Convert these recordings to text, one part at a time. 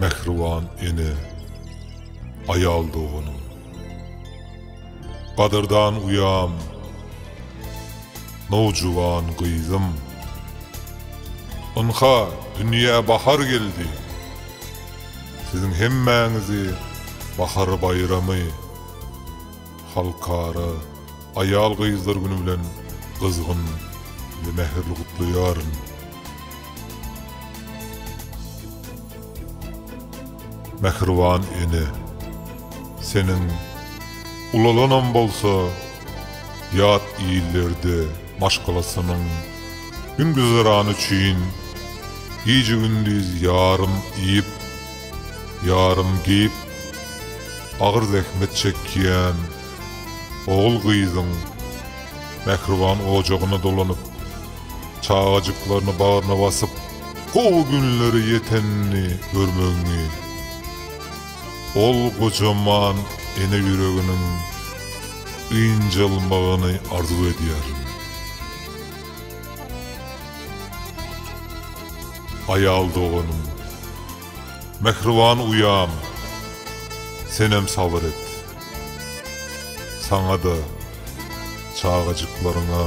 Mähriban ene, aýal doganym. Gadyrdan uýam, nowjuwan gyzym. Ynha, dünýä bahar geldi. Siziň hemmäňizi Bahar baýramy, Halkara aýal-gyzlar güni bilen gyzgyn we mähirli gutlaýaryn. Mähriban ene, seniň ulalanam bolsa ýat illerde maşgalasynyň gün-güzerany üçin gije-gündiz ýarym iýip, ýarym geýip, agyr zähmet çekýän ogul-gyzyň mähriban ojagyna dolanyp, çagajyklaryny bagryna basyp, gowy günlere ýetenini görmegiňi, ol gojaman ene ýüreginiň ynjalmagyny arzuw edýärin. Aýal doganym, mähriban uýam, senem sabyr et. Saňa-da, çagajyklaryňa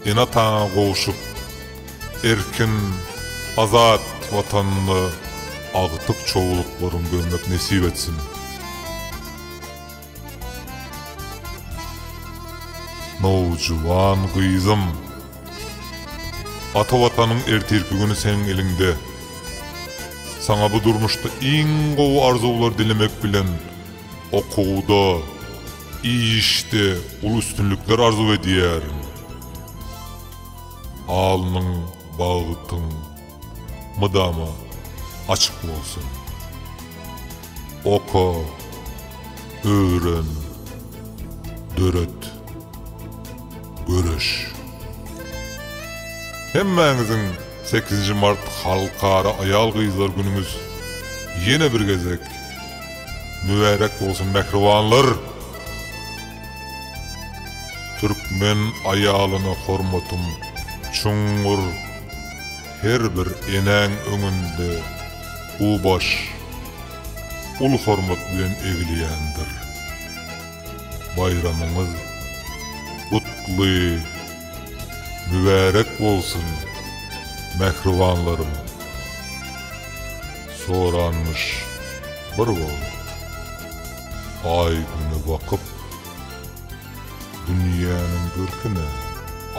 Ene-ataňa gowşup, erkin, azat Watanda agtyk-çowluklaryňy görmek nesip etsin! Nowjuwan gyzym! Ata Watanyň ertirki güni seň eliňde. Saňa bu durmuşda iň gowy arzuwlar dilemek bilen, okuwda, işde uly üstünlikler arzuw edýärin. Alnyň, bagtyň mydama açyk bolsun. Oka, öwren, döret, göreş. Hemmäňiziň sekizinji mart Halkara aýal-gyzlar günüňiz ýene bir gezek Mübärek bolsun mähribanlar! Türkmen aýalyna hormatym çuňňur her bir enäň öňünde bu baş uly hormat bilen egilýändir. Baýramyňyz gutly mübärek bolsun mähribanlarym! Soranmyş bir wagt Aý-Güne bakyp, Dünýäniň görki-ne,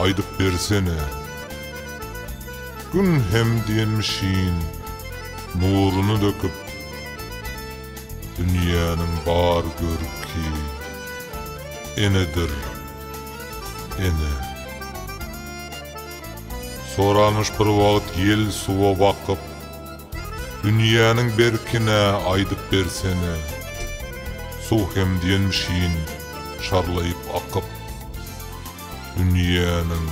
aýdyp bersene. Gün hem diýenmişin nuruny döküp, Dünýäniň bar görki enedir, ene. Soranmyş bir wagt ýel suwa bakyp, Dünýäniň berkine aýdyp bersene. Suw hem diýenmişin şarlaýyp akyp, Dünýäniň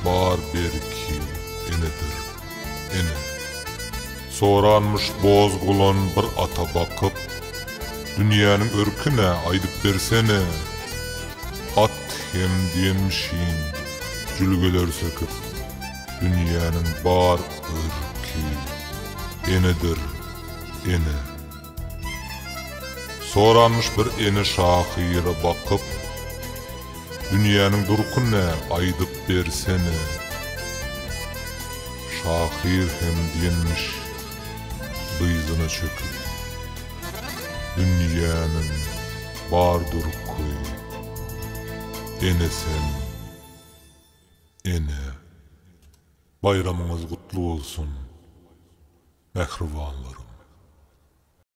bar berki enedir, ene. Soranmyş boz gulan bir ata bakyp, Dünýäniň örkine aýdyp bersene. At hem diýenmişin jülgeler söküp, Dünýäniň bar örki enedir, ene. Soranmyş bir ene şahyra bakyp, Dünýäniň durky nä, aýdyp bersene. Şahyr hem diýenmiş dyzyna çöküp, Dünýäniň bar durky ene sen. Ene. Baýramyňyz gutly bolsun, mähribanlarym!